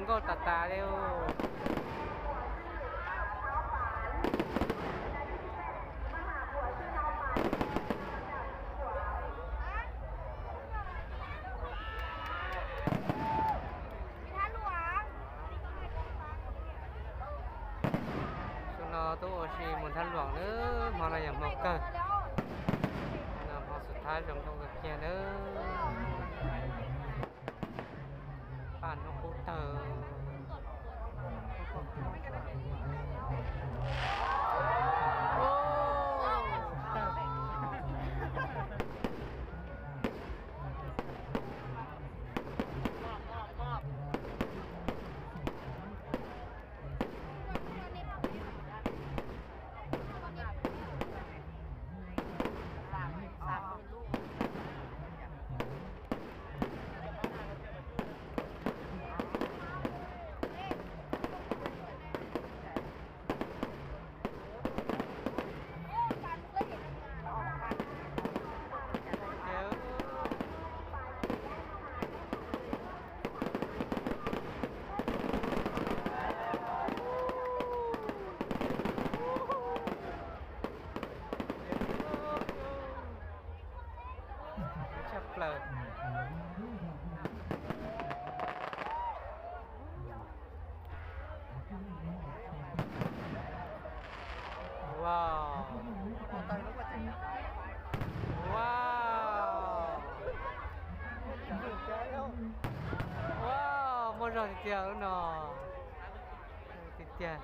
Nkauj tas tas li. Xyoo no tuaj ua si mus Thab Luam nawb, hmo no yog hmo kawg, hmo xub thawj zoo nkauj kawg kiag nawb. Paj hnub qub tawg. Tshaj plaws. Wow. Wow. Wow, muaj zog tiag tiag no. Tiag tiag.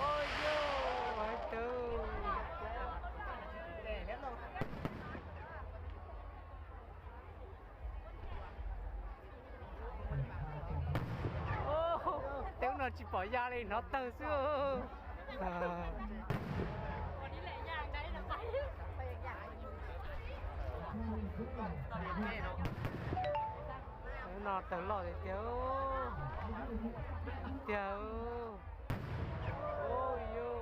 Ua yus hais tias teb no tsis pom ya li, hnov tawg xwb. No tawg loj tiag tiag. Tiag. Ua yus.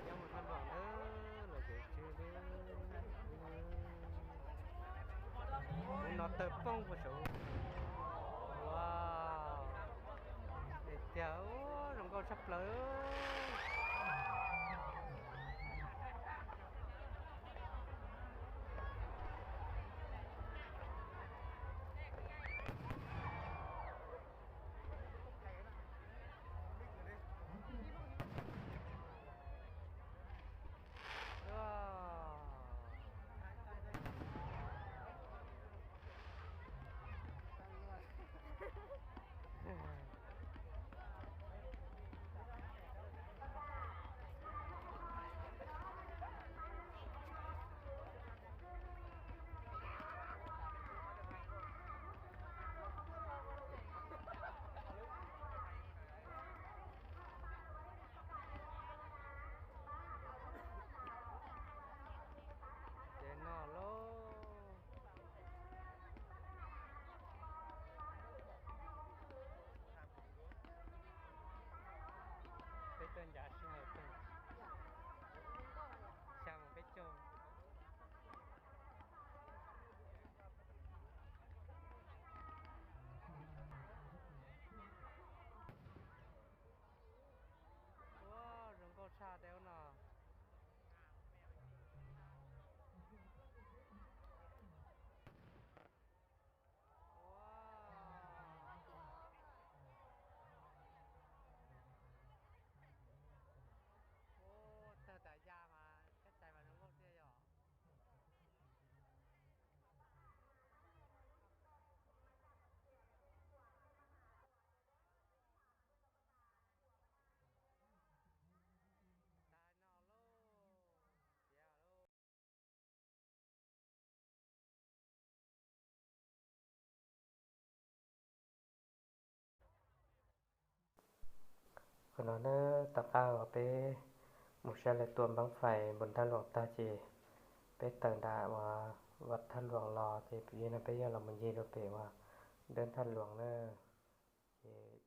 Cov mus thaj luam ntawd los cov tsw li. Ub, no tawg poob puag saud. Wow, tiag tiag, zoo nkauj tshaj plaws. Ntawm no na, tom qab uas peb mus saib lawv tua npaab fais npus Thaj Luam tag ces peb tawm nram uas Vaj Thaj Luam los ces yog no peb yuav los mus ncig rau pem uas Dawb Thaj Luam na, ces